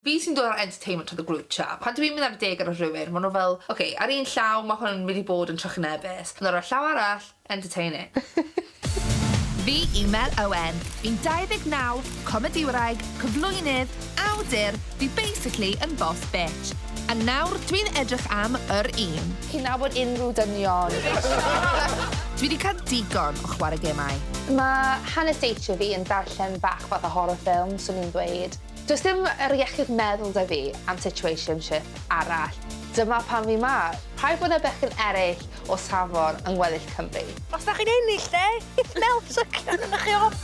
Fi sy'n dod â'r entertainment to the group chat. Pan dwi'n mynd ar date gyda rhywun, maen nhw fel, ok, ar un llaw mae hwn yn mynd i bod yn trychinebus, ond ar y llaw arall, entertaining. Fi yw Mel Owen, fi'n 29, comedïwraig, cyflwynydd, awdur, fi basically yn boss bitch. A nawr dwi'n edrych am yr un. Chi'n nabod unrhyw dynion? Dwi 'di cael digon o chwarae gemau. Mae hanes deitio fi yn darllen bach fatha horror film, 'swn i'n dweud. Does dim yr iechyd meddwl 'da fi am situationship arall. Dyma pam fi 'ma. Rhaid bod 'na bechgyn eraill o safon yng ngweddill Cymru. Os dach chi'n ennill de, Mel sycio arnoch chi off.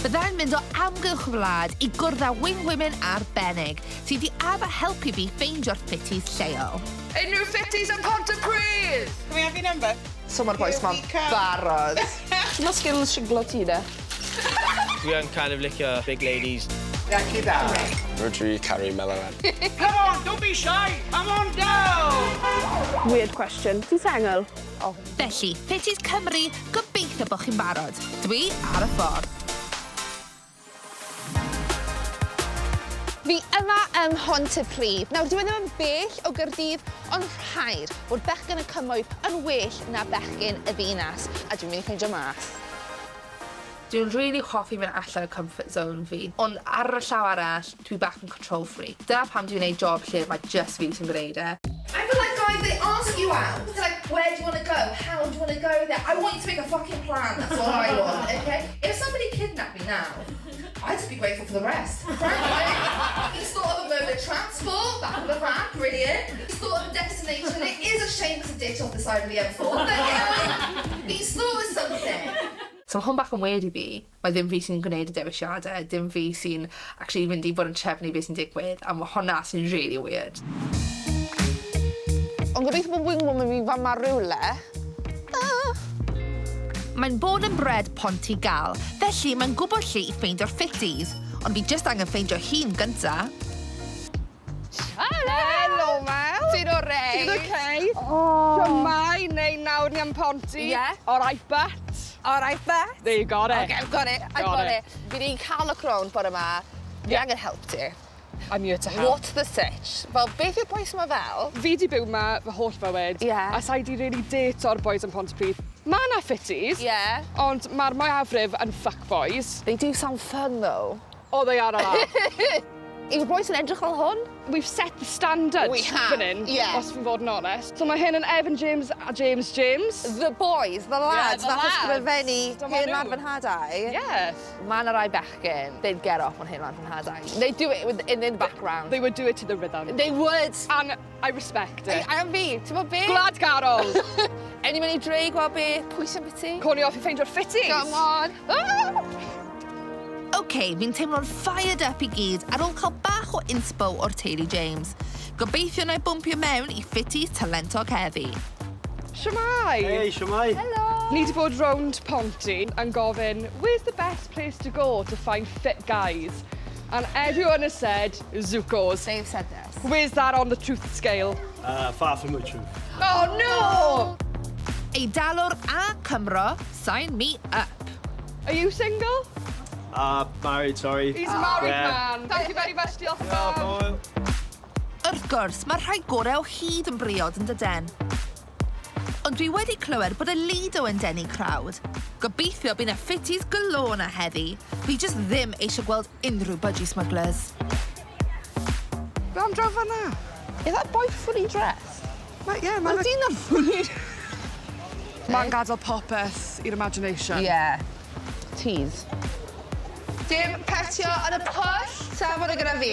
Byddai'n mynd o amgylch y wlad i gwrdd â wing women arbennig sydd 'di addo helpu fi ffeindio'r fitties lleol. Unrhyw fitties yn Pontypridd! Can we have your number? So ma'r bois 'ma'n barod. Shwt ma skills siglo ti de? Dwi yn kind of licio big ladies. Iechyd da. Rhodri caru Mel Owen. Come on, don't be shy! Come on down! Weird question. Ti'n sengl? O. Felly, Fitties Cymru, gobeithio bod chi'n barod. Dwi ar y ffordd. Fi yma ym Mhontypridd. Nawr, dyw e ddim yn bell o Gaerdydd, ond rhaid bod bechgyn y cymoedd yn well na bechgyn y ddinas, a dwi'n mynd i ffeindio mas. Dwi'n rili hoffi mynd allan o comfort zone fi, ond ar y llaw arall, dwi bach yn control freak. Dyna pam dwi'n gwneud job lle mae jyst fi sy'n gwneud e. I feel like guys, they ask you out, they're like, where do you want to go, how do you want to go there, I want you to make a fucking plan, that's all I want, okay? If somebody kidnapped me now, I'd just be grateful for the rest. Frankly. He's thought of a mode of transport, back of the van, brilliant. He's thought of a destination, it is a shame it's a ditch off the side of the M4, but you know, he's thought of something. So mae hwn bach yn weird i fi. Mae ddim fi sy'n gwneud y dewisiadau, dim fi sy'n actually mynd i bod yn trefnu beth sy'n digwydd, a mae hwnna sy'n really weird. Ond gobeithio bod wing woman fi fama rywle. Ah! Mae'n born and bred Pontygal, felly mae'n gwybod lle i ffeindio'r fitties, ond fi jyst angen ffeindio hi'n gynta. Helo! Helo Mel! Ti'n oreit? Ti'n okay? Oh. Shwmae, neu nawr ni am Ponty. Yeah. Alright butt. Alright butt. There you got it. Okay, I've got it, I've got it. Fi 'di cael look rownd bore 'ma. Fi angen help ti. I'm here to help. What's the sitch? Fel, beth yw'r bois yma fel? Fi 'di byw 'ma fy holl fywyd. Yeah. A sai 'di really date-o'r boys yn Pontypridd. Ma' 'na fitties. Yeah. Ond ma'r mwyafrif yn fuck boys. They do sound fun though. Oh they are a laugh. Yw'r bois yn edrych fel hwn? We've set the standard We have, fan hyn, yeah. os fi'n fod yn onest. So mae hyn yn Evan James a James James. The boys, the lads, Yeah, the nath lads. ysgrifennu Dyma Hen nhw. Lad Fy Nhadau. Yes. Mae 'na rai bechgyn, they'd get off on Hen Lad Fy Nhadau. They do it with, in, in the background. They would do it to the rhythm. They would. And I respect it. I am fi, ti'n bod be? Gwladgarol! Ewn ni mewn i dre i gweld be, pwy sy'n biti? Cawn ni off i ffeindio'r fitties. Come on. Ah! OK, fi'n teimlo'n fired up i gyd ar ôl cael bach o inspo o'r teulu James. Gobeithio na i bwmpio mewn i fitties talentog heddi. Shwmae? Hey, shwmae? Helo. Ni 'di bod rownd Ponty yn gofyn, where's the best place to go to find fit guys? And everyone has said, Zuko's. They've said this. Where's that on the truth scale? Far from the truth. Oh no! Eidalwr a Cymro, sign me up. Are you single? Married, sorry. He's a married Yeah. man. Thank you very much, diolch yn fawr. Wrth gwrs, mae'r rhai gorau o hyd yn briod yn dyden. Ond dwi wedi clywed bod y Lido yn denu crowd. Gobeithio bydd 'na fitties galore 'na heddi. Fi jyst ddim eisiau gweld unrhyw budgie smugglers. Be am draw fan'na? Is that boy fully dressed? Ma' ie ma' Mae'r dyn 'na'n fully... Ma'n gadel popeth i'r imagination. Yeah. Tease. Dim petio yn y pwll, sa fod o gyda fi.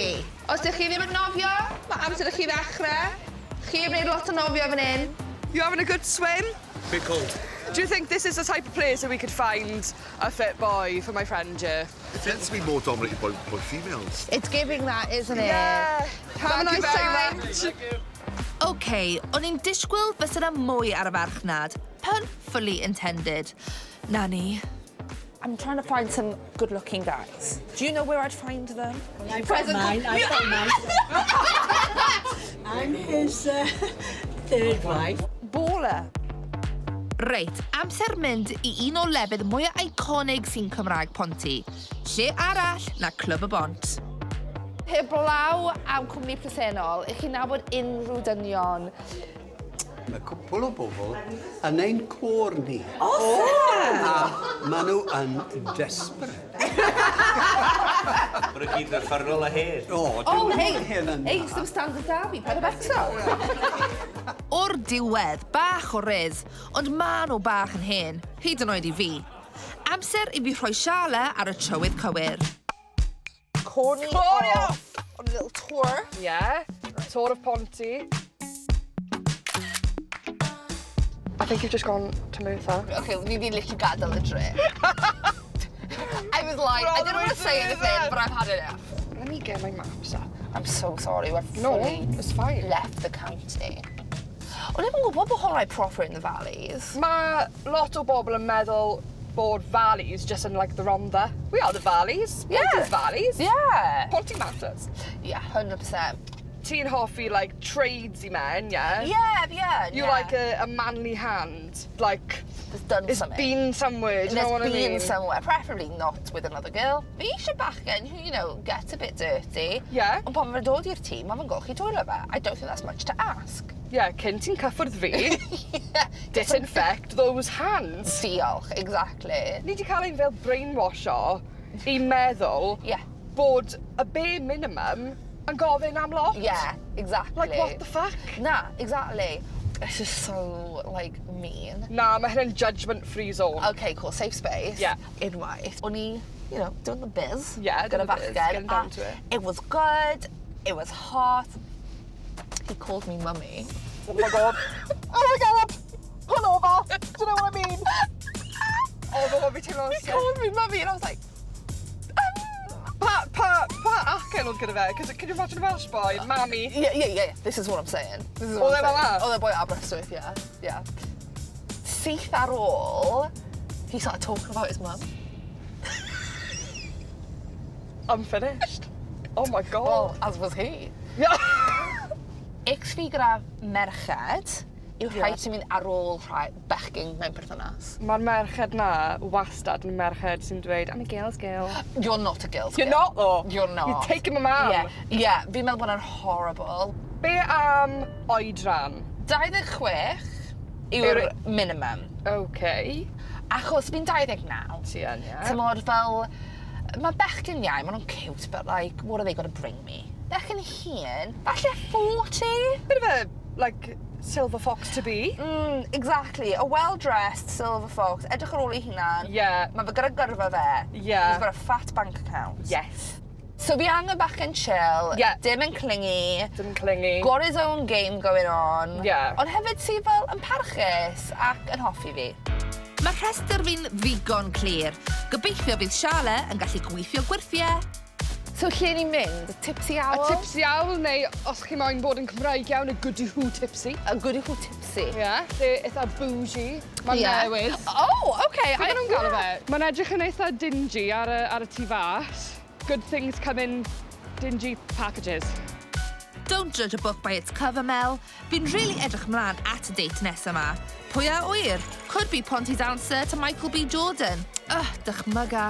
Os ydych chi ddim yn nofio, mae amser i chi ddechrau. Chi yn gwneud lot o nofio fan hyn. You having a good swim? Bit cold. Do you think this is the type of place that we could find a fit boy for my friend here? It tends to be more dominated by, by females. It's giving that, isn't it? Yeah. Have a Thank you nice very time. much. OK, o'n i'n disgwyl fysa 'na mwy ar y farchnad. Pun fully intended. Na ni. I'm trying to find some good-looking guys. Do you know where I'd find them? I've got mine, I've got mine. I'm his third wife. Baller. Reit, amser mynd i un o lefydd mwyaf eiconig sy'n Cymraeg Ponty. Lle arall na Clwb y Bont. Heblaw am cwmni presennol, ych chi'n nabod unrhyw dynion? Mae cwpl o bobl yn ein côr ni. Oes e? A maen nhw yn desperate. Maen nhw gyd yn uffernol o hen. O, Oh, hei, hei, some standard derby, paid â becso. O'r diwedd, bach o rizz, ond maen nhw bach yn hen, hyd yn oed i fi. Amser i fi rhoi Siala ar y trywydd cywir. Corny, Corny off on a little tour. Yeah. Tour of Ponty. I think you've just gone to Merthyr. Okay, ni di literally gadael y dre. I was like, I didn't want to say anything, but I've had enough. Let me get my maps up. I'm so sorry, we've No, fully it's fine. left the county. O'n i'm yn gwybod bod hwn like proper in the valleys. Mae lot o bobl yn meddwl bod valleys just in like the Rhondda. We are the valleys. Yeah. Ponty's valleys. Yeah. Ponty matters. Yeah, 100%. Ti'n hoffi like tradesy men, yeah? Yeah, You yeah. like a manly hand, like There's done it's something. been somewhere, do you know There's what I been mean? somewhere, preferably not with another girl. Fi eisiau bachgen who, gets a bit dirty. Yeah. Ond pan mae'n dod i'r tîm, mae fe'n golchi dwylo fe. I don't think that's much to ask. Yeah, cyn ti'n cyffwrdd fi, disinfect those hands. Diolch, exactly. Ni di cael ein fel brainwasho i meddwl bod y bare minimum yn gofyn am lot. Yeah, exactly. Like, what the fuck? Na, exactly. It's just so, like, mean. Na, mae hynny'n judgment-free zone. Okay, cool, safe space. Yeah. Unwaith. O'n i, doing the biz. Yeah, gyda doing the biz, bachgen. getting down a to it. It was good, it was hot. He called me mummy. Oh my God. Oh my God! Pull over! Do you know what I mean? Oh, my God, fi teimlo'n He called me mummy and I was like, Pa acen oedd gyda fe? 'Cause can you imagine a Welsh boy? Mammy. Yeah. This is what I'm saying. This is what Oedd I'm e fel saying. 'na? Oedd e boi Aberystwyth, yeah. Syth ar ôl, he started talking about his mum. I'm finished. Oh my God. Well, as was he. Yeah. Ick fi gyda merched yw rhai sy'n mynd ar ôl rhai bechgyn mewn perthynas. Mae'r merched na wastad yn merched sy'n dweud, "I'm a girl's girl." You're not a girl's You're girl. not though. You're not. You're taking my man. Yeah, fi'n meddwl bod hwnna'n horrible. Be am oedran? 26 yw'r minimum. Okay. Achos fi'n 29. Ti yn, ie. T'mod fel, mae bechgyn iau, maen nhw'n cute, but like, what are they going to bring me? Bechgyn hŷn, falle 40? Bit of a, like, silver fox to be. Exactly. A well-dressed silver fox, edrych ar ôl ei hunan. Yeah. Mae fe gyda gyrfa fe. Yeah. He's got a fat bank account. Yes. So fi angen bachgen chill. Yeah. Dim yn clingy. Dim yn clingy. Got his own game going on. Yeah. Ond hefyd sydd fel yn parchus ac yn hoffi fi. Mae rhestr fi'n ddigon clir. Gobeithio fydd Siale yn gallu gweithio gwyrthiau. So lle ni'n mynd? Y Tipsy Owl? A Tipsy Owl, neu os chi moyn bod yn Cymraeg iawn, y Goody Who Tipsy. A Goody Who Tipsy. Ie, yeah, lle eitha bougie. Mae'n newydd. Oh, okay. Be maen nhw'n galw fe? Mae'n edrych yn eitha dingy ar y tu fas. Good things come in dingy packages. Don't judge a book by its cover, Mel. Fi'n really edrych ymlaen at y date nesaf yma. Pwy a ŵyr? Could be Ponty's answer to Michael B. Jordan. Ugh, dychmyga.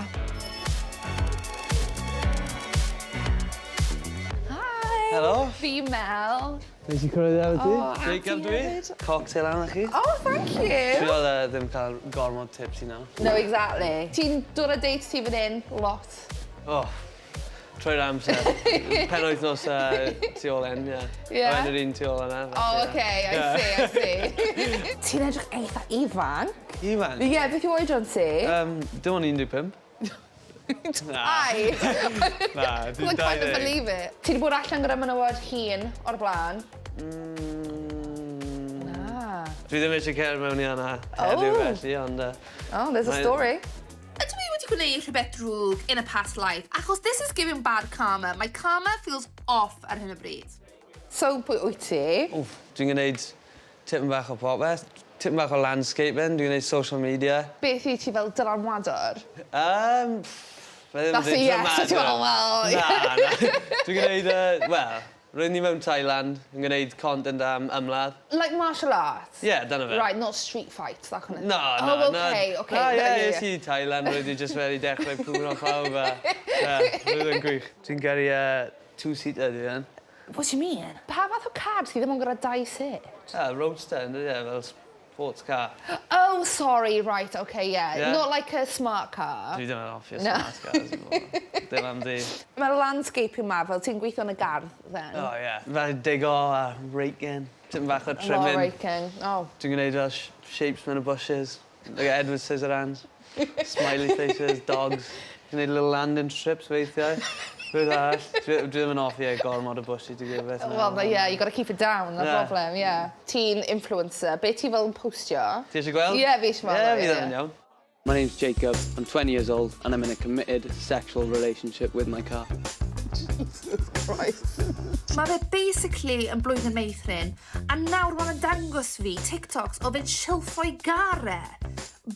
Hi. Helo. Fi Mel. Neis i cwrdd efo ti. Oh, a ti Jacob dwi. hefyd. Cocktail arnoch chi. Oh, thank you. Trio ddim cael gormod tipsy nawr. No, exactly. Ti'n dod â date ti fan hyn lot? Oh, trwy'r amser. Pen wythnos tu ôl en, ie. Yeah? Mae'n yr un tu ôl yna. Oh, okay, I see, I see. Ti'n edrych eitha ifanc. Ifanc? Ie, yeah, beth yw oedran ti? Dim ond 15. Na. Ai! Na, dwi'n I kind of 20. believe it. Ti wedi bod allan gyda menywod hŷn o'r blaen? Na. Dwi ddim eisiau cerdded mewn i hwnna heddiw Oh. felly, ond Oh, there's a Mae- story. Ydw i wedi gwneud rhywbeth drwg in a past life? Achos this is giving bad karma. My karma feels off ar hyn o bryd. So, pwy wyt ti? Wff, dwi'n gwneud tipyn bach o popeth, tipyn bach o landscaping, dwi'n gwneud social media. Beth i ti fel dylanwadwr? Fe ddim That's a yn yes, so ti'n meddwl, well. Na, na. Dwi'n gwneud, wel, rwy'n ni mewn Thailand, yn gwneud content am ymladd. Like martial arts? Ie, yeah, dyna fe. Right, not street fights, that kind of thing. No, no, Oh, no. okay. Na, ie, Yeah, es i Thailand, rwy wedi just wedi dechrau pwno pawb a... Ie, roedd yn gwych. Dwi'n gyrru Two-seater dwi yn. What do you mean? Pa fath o car sydd ddim ond gyda dau set? Ah, roadster, ynddo e, fel sports car. Oh, sorry, right, okay, yeah. Yeah. Not like a smart car. Dwi ddim yn hoffi No. smart cars. Dim am di. Mae'r landscaping ma, fel ti'n gweithio yn y gardd, then. Oh, yeah. Fel digo a raking. Tipyn bach o A lot of trimming. raking. Oh. Dwi'n gwneud fel shapes mewn y bushes. Like Edward Scissorhands. Smiley faces, dogs. Dwi'n gwneud little landing strips weithiau. Rwydd arall. Dwi ddim yn hoffi e gormod o bushy, dwi'n gwybod beth. Well, but yeah, you got to keep it down, no Yeah. problem, yeah. Ti'n influencer, be ti fel yn postio? Ti eisiau gweld? Yeah, fi eisiau gweld. Yeah, fi ddim yn iawn. My name's Jacob, I'm 20 years old, and I'm in a committed sexual relationship with my car. Jesus Christ. Mae fe basically yn blwyddyn meithrin, a nawr mae'n dangos fi TikToks o fe'n shilffo'i gar e.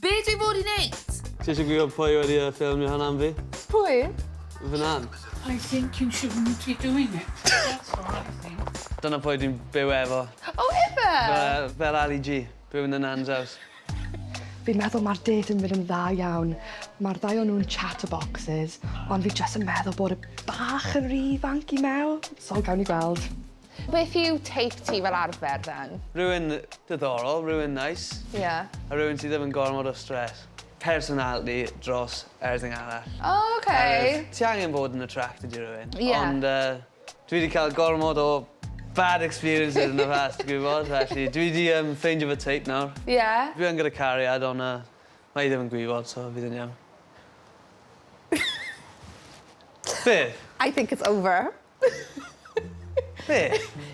Be dwi fod i wneud? Ti eisiau gwybod pwy wedi ffilmio hwnna am fi? Pwy? Fy nan. I think you shouldn't be doing it. That's what I think. Dyna pwy dwi'n byw efo. Oh, ife? Fel Ali G, byw yn y nan's house. Fi'n meddwl mae'r date yn mynd yn dda iawn. Mae'r ddau o'n nhw'n chatterboxes, ond fi jyst yn meddwl bod y bach yn rhy ifanc i Mel. So gawn ni gweld. Beth yw teip ti fel arfer, then? Rhywun diddorol, rhywun nice, Yeah. a rhywun sydd ddim yn gormod o stress. Personality dros everything arall. Oh, okay. Ti angen bod yn attracted i rhywun. Yeah. Ond dwi wedi cael gormod o bad experiences in the past, dwi'n gwybod. Felly dwi wedi ffeindio fy teip nawr. Yeah. Dwi yn gyda cariad, ond mae hi ddim yn gwybod, so fydd yn iawn. Be? I think it's over. Be?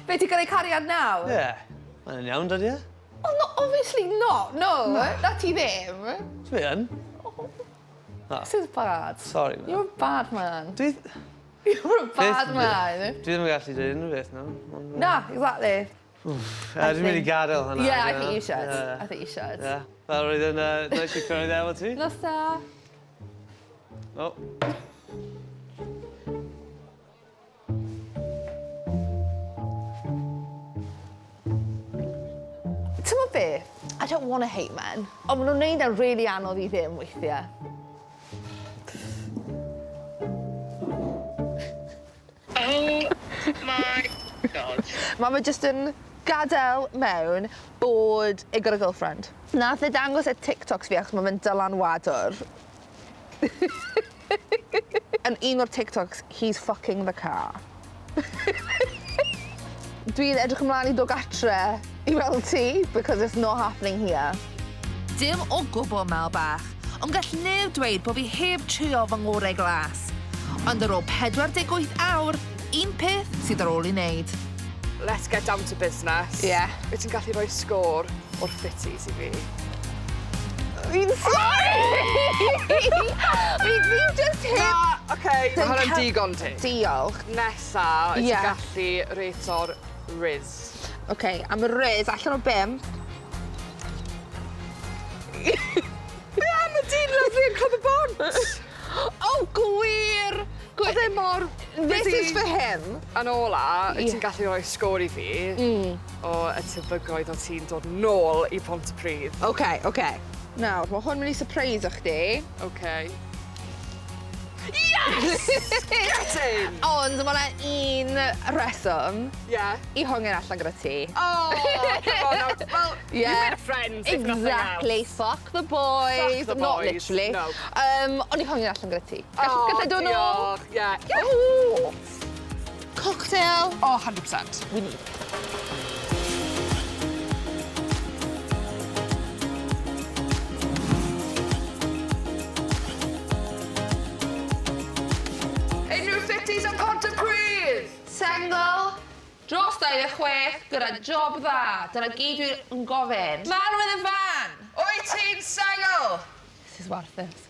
Be, ti gyda cariad nawr? Yeah. Mae'n iawn, dydy e? Oh, no, obviously not, no. Na ti ddim. Dwi yn. Ah. This is bad. Sorry, man. You're a bad man. Dwi... You're a bad man. Dwi ddim yn gallu dweud unrhyw beth nawr. Ond, Na, exactly. Dwi'n mynd i gadael hwnna. Yeah, I think you should. Yeah. I think you should. Yeah. Fel roedd yn nice i cwrdd efo ti. Nos da. Oh. Ti'n gwybod be? I don't want to hate men. Ond maen nhw'n neud e'n really anodd i ddim weithiau. Oh my God. Mae fe jyst yn gadael mewn bod e got a girlfriend. Nath e dangos e TikToks fi achos mae fe'n dylanwadwr. Yn un o'r TikToks, he's fucking the car. Dwi'n edrych ymlaen i dod gatre i weld ti, because it's not happening here. Dim o gwbl, Mel bach, ond gall neb dweud bod fi heb trio fy ngorau glas. Ond ar ôl 48 awr, un peth sydd ar ôl i wneud. Let's get down to business. Yeah. Wyt ti'n gallu rhoi sgôr o'r fitties i fi? Fi'n sorry! Fi just heb... Na, oce, mae hwnna'n digon ti. Diolch. Nesa, wyt ti'n gallu rato'r rizz. OK, am y rizz, allan o 5. Be am y dyn lyfli yn Clwb y Bont? Oh, gwir! Oedd e mor This is for him. Yn ola, wyt ti'n gallu rhoi sgôr i fi o y tebygoedd o ti'n dod nôl i Pontypridd. OK, OK. Nawr, mae hwn mynd i surprise o chdi. OK. Yes! Get in! Ond mae yna un reswm i hongen allan gyda ti. Oh, come on now. Well, you made a friend, if nothing Exactly. else. Fuck the boys. Fuck the Not boys. literally. No. Ond i hongen allan gyda ti. Oh, Gallai dod nôl? diolch. Yeah. Ooh. Cocktail. Oh, 100%. We need it. Unrhyw fitties yn Pontypridd! Sengl, dros 26, gyda job dda. Dyna gyd dwi'n gofyn. Man with a van! Wyt ti'n sengl? This is worth it.